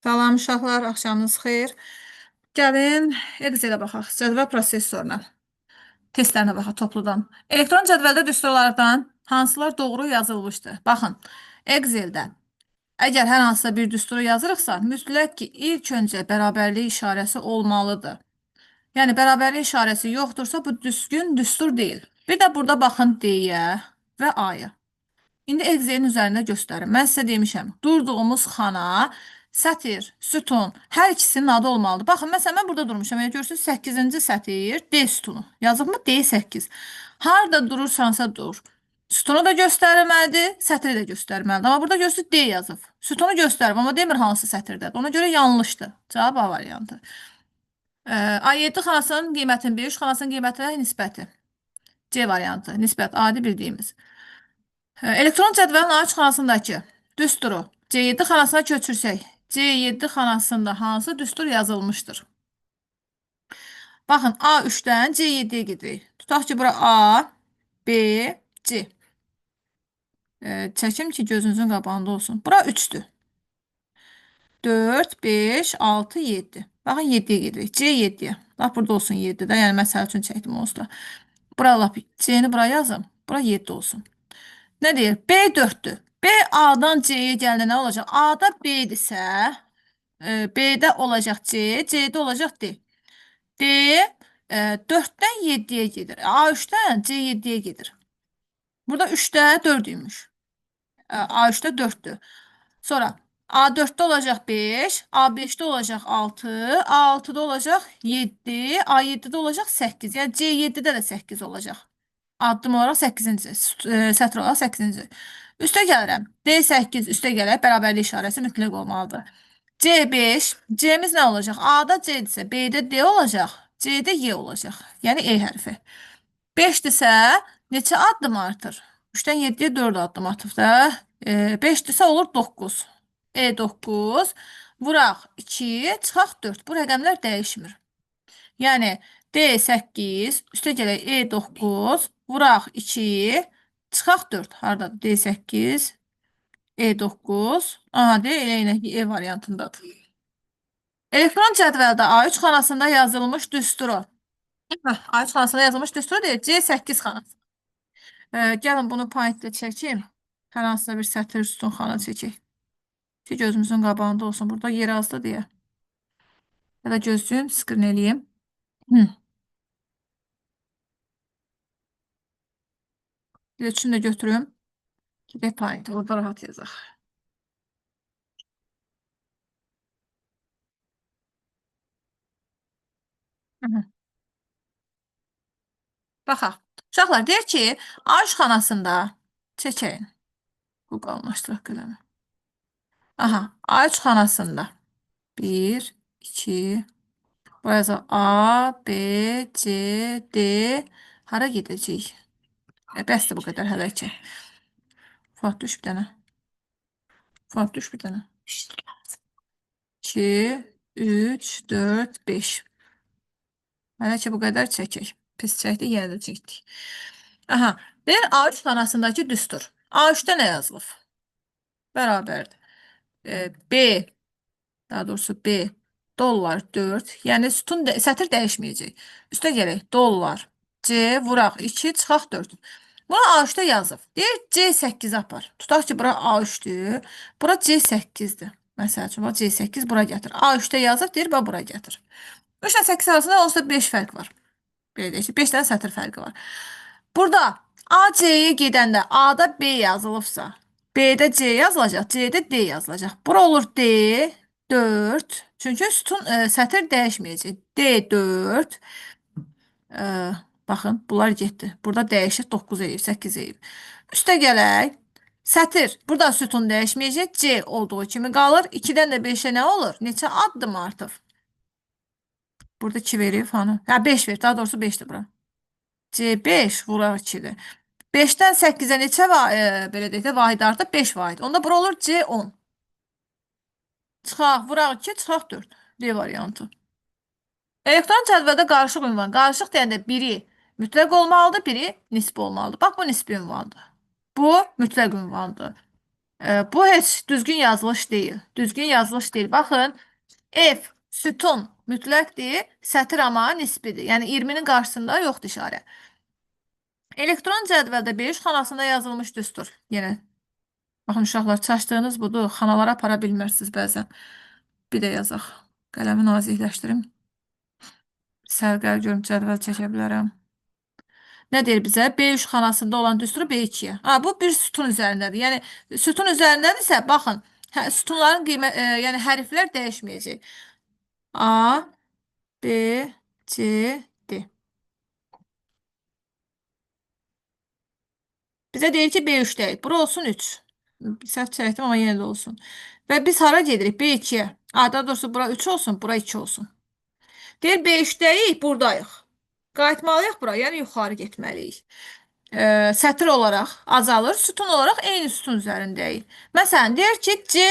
Salam uşaqlar, axşamınız xeyir. Gəlin Excel-ə baxaq, cədvəl prosesoruna. Testlərinə baxaq topludan. Elektron cədvəldə düsturlardan hansılar doğru yazılmışdır? Baxın, Excel-də əgər hər hansısa bir düsturu yazırıqsa, mütləq ki, ilk öncə bərabərlik işarəsi olmalıdır. Yəni, bərabərlik işarəsi yoxdursa, bu düzgün düstur deyil. Bir də burada baxın D-yə və A-ya. İndi Excel'in üzərində göstərim. Mən sizə demişəm, durduğumuz xana, sətir, sütun, hər ikisinin adı olmalıdır. Baxın, məsələn, mən burada durmuşam. Yəni, görürsünüz, 8-ci sətir, D sütunu. Yazıbmı? D8. Harada durursansa dur. Sütunu da göstərməlidir, sətri də göstərməlidir. Amma burada görürsünüz, D yazıb. Sütunu göstərib, amma demir hansı sətirdədir. Ona görə yanlışdır. Cavab A variantı. A7 xanasının qiymətinin B3 xanasının qiymətinə nisbəti. C variantı. Nisbət, adi bildiyimiz. Elektron cədvəlin A3 xanasındakı düsturu C7 xanasına köçürsək, C7 xanasında hansı düstur yazılmışdır? Baxın, A3-dən C7-yə gedirik. Tutaq ki, bura A, B, C. Çəkim ki, gözünüzün qabağında olsun. Bura 3-dür. 4, 5, 6, 7. Baxın, 7-yə gedirik. C7-yə. Lap burada olsun 7-də. Yəni, məsəl üçün çəkdim onsuz da. Bura lap C-ni bura yazım. Bura 7 olsun. Nə deyir? B 4-dür. B A-dan C-yə gələndə nə olacaq? A-da B-dirsə, B-də olacaq C, C-də olacaq D. D 4-dən 7-yə gedir. A3-dən C7-yə gedir. Burada 3-də 4 imiş. A3-də 4-dür. Sonra A4-də olacaq 5, A5-də olacaq 6, A6-da olacaq 7, A7-də olacaq 8. Yəni C7-də də 8 olacaq. Addım olaraq 8-ci, sətr olaraq 8-ci. Üstə gəlirəm. D8 üstə gələk, bərabərlik işarəsi mütləq olmalıdır. C5, C-miz nə olacaq? A-da C-dirsə, B-də D olacaq, C-də Y olacaq. Yəni E hərfi. 5-dirsə, neçə addım artır? 3-dən 7-yə 4 addım atıb da. 5-dirsə olur 9. E9, vuraq 2, çıxaq 4. Bu rəqəmlər dəyişmir. Yəni D8, üstə gələk E9, vuraq 2, çıxaq 4. Haradadır? D8, E9. Aha, D elə elə E variantındadır. Elektron cədvəldə A3 xanasında yazılmış düsturu. A3 xanasında yazılmış düsturu deyil, C8 xanası. Gəlin bunu Paint-də çəkim. Hər hansısa bir sətir sütun xana çəkək. Ki gözümüzün qabağında olsun. Burada yer azdır deyə. Ya da gözlüyüm, screen eləyim. Bir də üçünü də götürüm. Gedək Paint. Orada rahat yazaq. Baxaq. Uşaqlar deyir ki, A3 xanasında çəkəyin. Bu qalınlaşdıraq qələmi. Aha, A3 xanasında 1, 2, buraya yazaq A, B, C, D. Hara gedəcəyik? Bəsdir bu qədər hələ ki. Fuad düş bir dənə. Fuad düş bir dənə. 2, 3, 4, 5. Hələ ki bu qədər çəkək. Pis çəkdik, yenə də çəkdik. Aha, deyir A3 xanasındakı düstur. A3-də nə yazılıb? Bərabərdir. B, daha doğrusu B, dollar 4. Yəni sütun sətir dəyişməyəcək. Üstə gələk dollar C vuraq 2, çıxaq 4. Bunu A3-də yazıb. Deyir C8 apar. Tutaq ki, bura A3-dür. Bura C8-dir. Məsəl üçün, bax, C8 bura gətir. A3-də yazıb, deyir, bax, bura gətir. 3 ilə 8 arasında olsa 5 fərq var. Belə deyək ki, 5 dənə sətir fərqi var. Burada A-C-yə gedəndə A-da B yazılıbsa, B-də C yazılacaq, C-də D yazılacaq. Bura olur D, 4. Çünki sütun, sətir dəyişməyəcək. D, 4. Baxın, bunlar getdi. Burada dəyişir, 9 eləyib, 8 eləyib. Üstə gələk. Sətir. Burada sütun dəyişməyəcək. C olduğu kimi qalır. 2-dən də 5-ə nə olur? Neçə addım artıb? Burada 2 verib, hanı? Hə, 5 verib. Daha doğrusu 5-dir bura. C5 vuraq 2-dir. 5-dən 8-ə neçə belə deyək də, vahid artıb? 5 vahid. Onda bura olur C10. Çıxaq, vuraq 2, çıxaq 4. D variantı. Elektron cədvəldə qarışıq ünvan. Qarışıq deyəndə biri mütləq olmalıdır, biri nisbi olmalıdır. Bax, bu nisbi ünvandır. Bu mütləq ünvandır. Bu heç düzgün yazılış deyil. Düzgün yazılış deyil. Baxın, F sütun mütləqdir, sətir amma nisbidir. Yəni 20-nin qarşısında yoxdur işarə. Elektron cədvəldə B3 xanasında yazılmış düstur. Yenə baxın uşaqlar, çaşdığınız budur. Xanalara apara bilmirsiniz bəzən. Bir də yazaq. Qələmi nazikləşdirim. Sərqəl görüm cədvəl çəkə bilərəm. Nə deyir bizə? B3 xanasında olan düsturu B2-yə. Ha, bu bir sütun üzərindədir. Yəni sütun üzərindədirsə, baxın, sütunların qiymət, yəni hərflər dəyişməyəcək. A, B, C, D. Bizə deyir ki, B3 deyil. Bura olsun 3. Səhv çəkdim, amma yenə də olsun. Və biz hara gedirik? B2-yə. A, daha doğrusu bura 3 olsun, bura 2 olsun. Deyir, B3-dəyik, buradayıq. Qayıtmalıyıq bura, yəni yuxarı getməliyik. Sətir olaraq azalır, sütun olaraq eyni sütun üzərindəyik. Məsələn, deyir ki, C,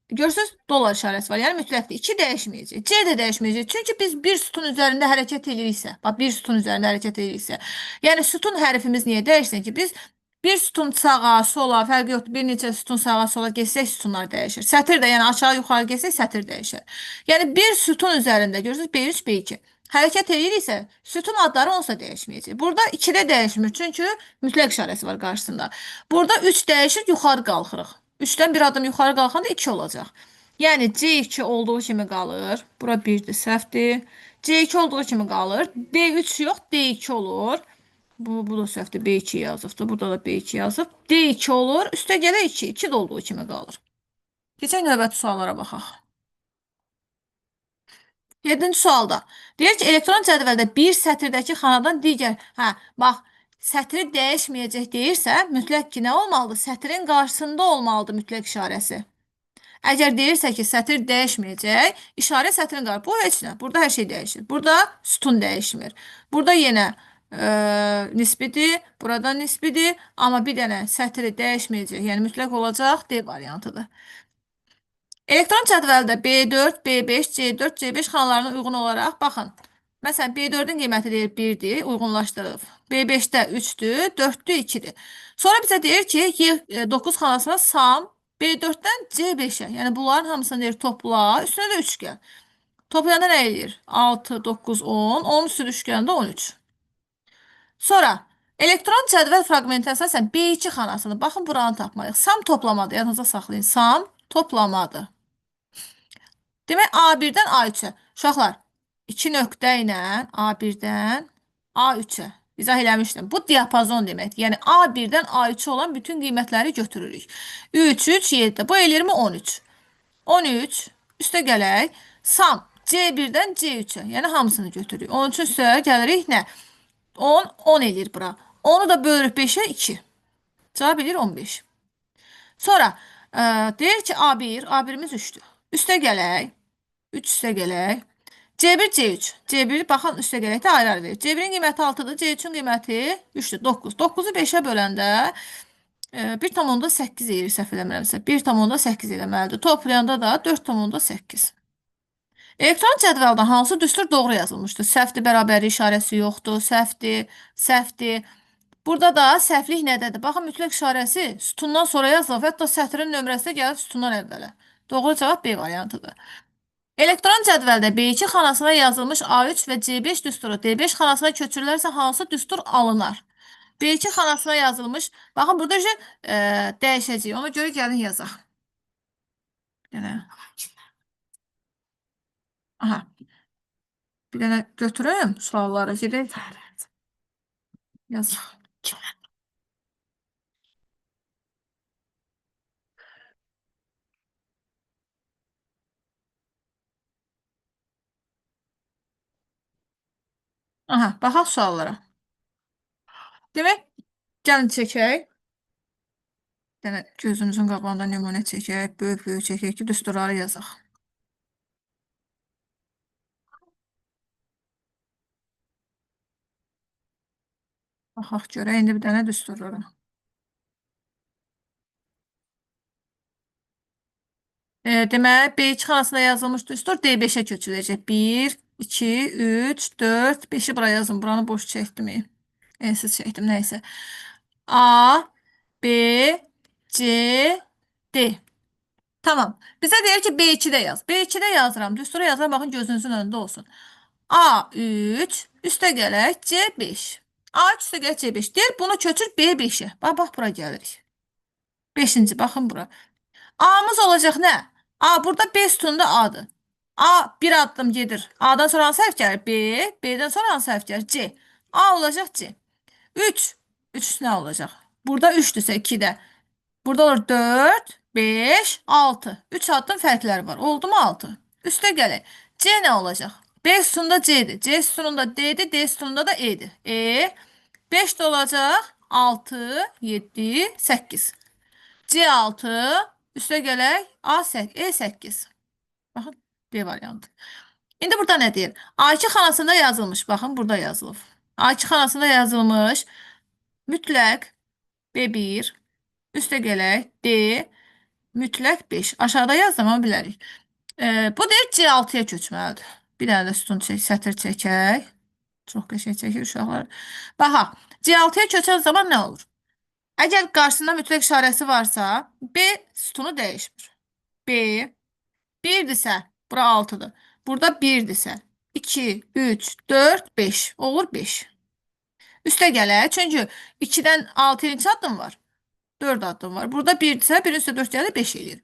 görürsünüz, dolar işarəsi var, yəni mütləqdir. 2 dəyişməyəcək, C də dəyişməyəcək. Çünki biz bir sütun üzərində hərəkət eləyiriksə, bax, bir sütun üzərində hərəkət eləyiriksə, yəni sütun hərfimiz niyə dəyişsin ki, biz bir sütun sağa, sola, fərqi yoxdur, bir neçə sütun sağa, sola getsək sütunlar dəyişir. Sətir də, yəni aşağı, yuxarı getsək sətir dəyişir. Yəni bir sütun üzərində, görürsünüz, B3, B2. Hərəkət eləyiriksə, sütun adları onsuz da dəyişməyəcək. Burada 2-də dəyişmir, çünki mütləq işarəsi var qarşısında. Burada 3 dəyişir, yuxarı qalxırıq. 3-dən bir adım yuxarı qalxanda 2 olacaq. Yəni C2 olduğu kimi qalır. Bura 1-dir, səhvdir. C2 olduğu kimi qalır. D3 yox, D2 olur. Bu da səhvdir, B2 yazıbdır. Burada da B2 yazıb. D2 olur, üstə gələ 2. 2 də olduğu kimi qalır. Keçək növbəti suallara baxaq. 7-ci sualda. Deyir ki, elektron cədvəldə bir sətirdəki xanadan digər, hə, bax, sətri dəyişməyəcək deyirsə, mütləq ki, nə olmalıdır? Sətirin qarşısında olmalıdır mütləq işarəsi. Əgər deyirsə ki, sətir dəyişməyəcək, işarə sətirin qarşısında. Bu heç nə. Burada hər şey dəyişir. Burada sütun dəyişmir. Burada yenə nisbidir, burada nisbidir, amma bir dənə sətri dəyişməyəcək, yəni mütləq olacaq D variantıdır. Elektron cədvəldə B4, B5, C4, C5 xanalarına uyğun olaraq, baxın, məsələn, B4-ün qiyməti deyir 1-dir, uyğunlaşdırılıb. B5-də 3-dür, 4-dür, 2-dir. Sonra bizə deyir ki, Y9 xanasına sam B4-dən C5-ə, yəni bunların hamısını deyir topla, üstünə də 3 gəl. Toplayanda nə eləyir? 6, 9, 10, 10 üstü 3 gələndə 13. Sonra elektron cədvəl fraqmenti əsasən B2 xanasını, baxın buranı tapmalıyıq. Sam toplamadır, yadınıza saxlayın. Sam toplamadır. Demək A1-dən A3-ə. Uşaqlar, 2 nöqtə ilə A1-dən A3-ə. İzah eləmişdim. Bu diapazon deməkdir. Yəni A1-dən A3-ə olan bütün qiymətləri götürürük. 3, 3, 7. Bu eləyirmi 13. 13 üstə gələk. Sam C1-dən C3-ə. Yəni hamısını götürürük. 13 üstə gəlirik nə? 10, 10 eləyir bura. 10-u da bölürük 5-ə 2. Cavab eləyir 15. Sonra deyir ki A1, A1-imiz 3-dür. Üstə gələk. 3 üstə gələk. C1, C3. C1, baxın, üstə gələk də ayrı-ayrı verir. C1-in qiyməti 6-dır, C3-ün qiyməti 3-dür, 9. 9-u 5-ə böləndə 1,8 eləyir, səhv eləmirəmsə. 1,8 eləməlidir. Toplayanda da 4,8. Elektron cədvəldə hansı düstur doğru yazılmışdır? Səhvdir, bərabərlik işarəsi yoxdur, səhvdir, səhvdir. Burada da səhvlik nədədir? Baxın, mütləq işarəsi sütundan sonra yazılıb, hətta sətrin nömrəsi də gəlir sütundan əvvələ. Doğru cavab B variantıdır. Elektron cədvəldə B2 xanasına yazılmış A3 və C5 düsturu D5 xanasına köçürülərsə hansı düstur alınar? B2 xanasına yazılmış, baxın, burada dəyişəcək. Ona görə gəlin yazaq. Yenə. Aha. Bir dənə götürüm sualları. Gedək. Yazaq. Aha, baxaq suallara. Demək, gəlin çəkək. Bir dənə gözümüzün qabağında nümunə çəkək, böyük-böyük çəkək ki, düsturları yazaq. Baxaq görək, indi bir dənə düsturlara. Demək, B2 xanasında yazılmış düstur D5-ə köçürüləcək. 1, 2, 3, 4, 5-i bura yazın. Buranı boş çəkdim. Ensiz çəkdim, nəysə. A, B, C, D. Tamam. Bizə deyir ki, B2-də yaz. B2-də yazıram. Düstura yazıram. Baxın, gözünüzün önündə olsun. A3 üstə gələk C5. A3 üstə gələk C5. Deyir, bunu köçür B5-ə. Bax, bax, bura gəlirik. 5-ci, baxın bura. A'mız olacaq nə? A, burada B sütununda A'dır. A bir addım gedir. A'dan sonra hansı hərf gəlir? B. B'dən sonra hansı hərf gəlir? C. A olacaq C. 3. 3 nə olacaq? Burada 3-dürsə 2-də. Burada olur 4, 5, 6. 3 addım fərqləri var. Oldu mu 6? Üstə gələk. C nə olacaq? B sütununda C-dir. C sütununda D-dir. D sütununda da E-dir. E. 5 də olacaq. 6, 7, 8. C6. Üstə gələk. A8, E8. Baxın, D variantı. İndi burada nə deyir? A2 xanasında yazılmış. Baxın, burada yazılıb. A2 xanasında yazılmış. Mütləq B1. Üstə gələk. D. Mütləq 5. Aşağıda yazdım, amma bilərik. Bu deyir C6-ya köçməlidir. Bir dənə də sütun çək, sətir çəkək. Çox qəşəng çəkir uşaqlar. Baxaq. C6-ya köçən zaman nə olur? Əgər qarşısında mütləq işarəsi varsa, B sütunu dəyişmir. B 1-dirsə, bura 6-dır. Burada 1-dirsə, 2, 3, 4, 5. Olur 5. Üstə gələk. Çünki 2-dən 6-ya neçə addım var? 4 addım var. Burada 1-dirsə, 1-in üstə 4 gəlir, 5 eləyir.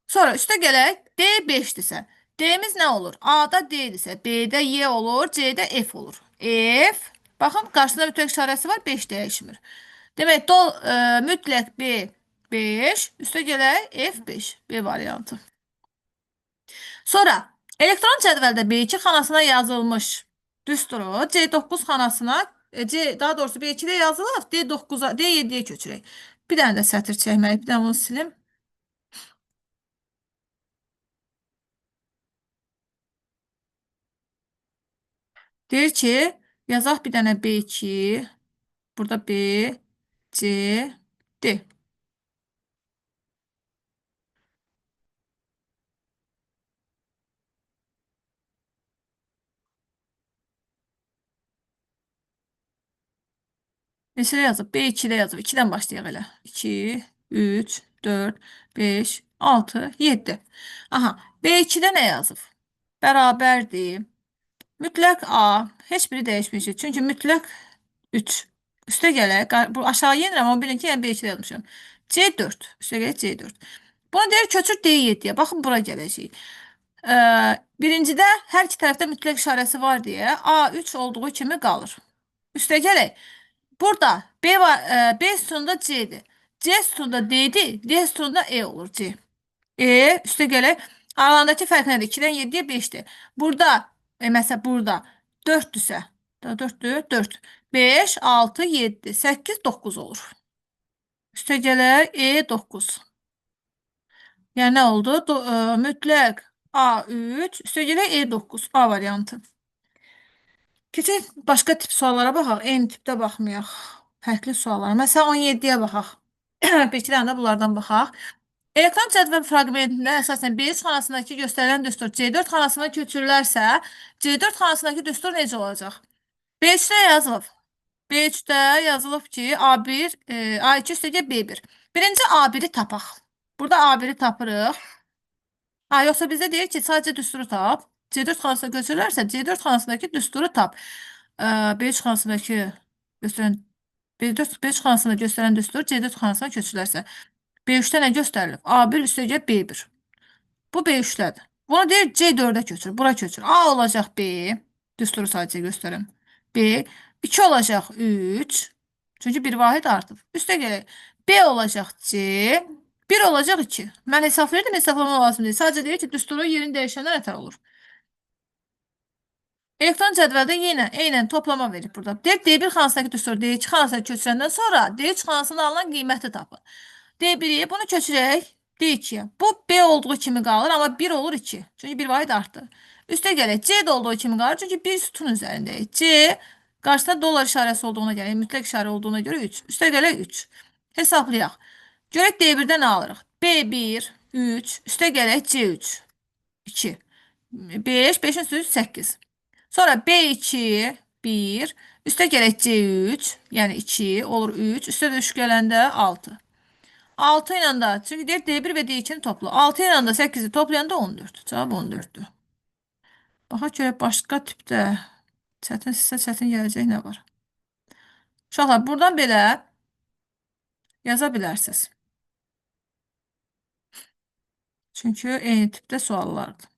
Sonra üstə gələk. D 5-dirsə. D'miz nə olur? A-da D-dirsə, B-də Y olur, C-də F olur. F. Baxın, qarşısında mütləq işarəsi var, 5 dəyişmir. Demək, mütləq B 5, üstə gələk F5, B variantı. Sonra, elektron cədvəldə B2 xanasına yazılmış düsturu C9 xanasına, C, daha doğrusu B2-də yazılıb, D9-a, D7-yə köçürək. Bir dənə də sətir çəkməliyik, bir dənə bunu silim. Deyir ki, yazaq bir dənə B2, burada B, C, D. Neçədə yazıb? B2-də yazıb. 2-dən başlayaq elə. 2, 3, 4, 5, 6, 7. Aha, B2-də nə yazıb? Bərabərdir. Mütləq A. Heç biri dəyişməyəcək. Çünki mütləq 3. Üstə gələk. Bu aşağı yenirəm, amma bilin ki, yəni B2-də yazmışam. C4. Üstə gələk C4. Bunu deyir, köçür D7-yə. Baxın, bura gələcəyik. Birincidə hər iki tərəfdə mütləq işarəsi var deyə A3 olduğu kimi qalır. Üstə gələk. Burada B var, B sütununda C-dir. C sütununda D-dir. D sütununda E olur. C. E üstə gələk. Aralarındakı fərq nədir? 2-dən 7-yə 5-dir. Burada, məsələn, burada 4-dürsə, 4-dür, 4. 5, 6, 7, 8, 9 olur. Üstə gələk E 9. Yəni nə oldu? Mütləq A3, üstə gələk E9, A variantı. Keçək başqa tip suallara baxaq. Eyni tipdə baxmayaq. Fərqli suallara. Məsələn, 17-yə baxaq. Bir iki dənə də bunlardan baxaq. Elektron cədvəl fraqmentində əsasən B3 xanasındakı göstərilən düstur C4 xanasına köçürülərsə, C4 xanasındakı düstur necə olacaq? B3-də yazılıb. B3-də yazılıb ki, A1, A2 üstəgəl B1. Birinci A1-i tapaq. Burada A1-i tapırıq. Ha, yoxsa bizə deyir ki, sadəcə düsturu tap. C4 xanasına köçürülərsə, C4 xanasındakı düsturu tap. B3 xanasındakı göstərən B4, B3 xanasında göstərən düstur C4 xanasına köçürülərsə, B3-də nə göstərilib? A1 üstəgəl B1. Bu B3-dədir. Bunu deyir C4-ə köçür, bura köçür. A olacaq B, düsturu sadəcə göstərim. B, 2 olacaq 3, çünki bir vahid artıb. Üstə gələk. B olacaq C, 1 olacaq 2. Mən hesablayırdım, hesablama lazım deyil. Sadəcə deyir ki, düsturu yerini dəyişəndə nətər olur? Elektron cədvəldə yenə eynən toplama verib burada. Deyir, D1 xanasındakı düsturu D2 xanasına köçürəndən sonra D3 xanasında alınan qiyməti tapın. D1-i bunu köçürək D2-yə. Bu B olduğu kimi qalır, amma 1 olur 2. Çünki bir vahid artdı. Üstə gələk C də olduğu kimi qalır, çünki bir sütun üzərindəyik. C qarşısında dolar işarəsi olduğuna görə, mütləq işarə olduğuna görə 3. Üstə gələk 3. Hesablayaq. Görək D1-də nə alırıq? B1, 3, üstə gələk C3, 2, 5, 5-in üstü 8. Sonra B2, 1, üstə gələk C3, yəni 2, olur 3, üstə də 3 gələndə 6. 6 ilə də, çünki deyir D1 və D2-ni topla. 6 ilə də 8-i toplayanda 14. Cavab 14-dür. Baxaq görək başqa tipdə çətin sizə çətin gələcək nə var? Uşaqlar, buradan belə yaza bilərsiniz. Çünki eyni tipdə suallardır.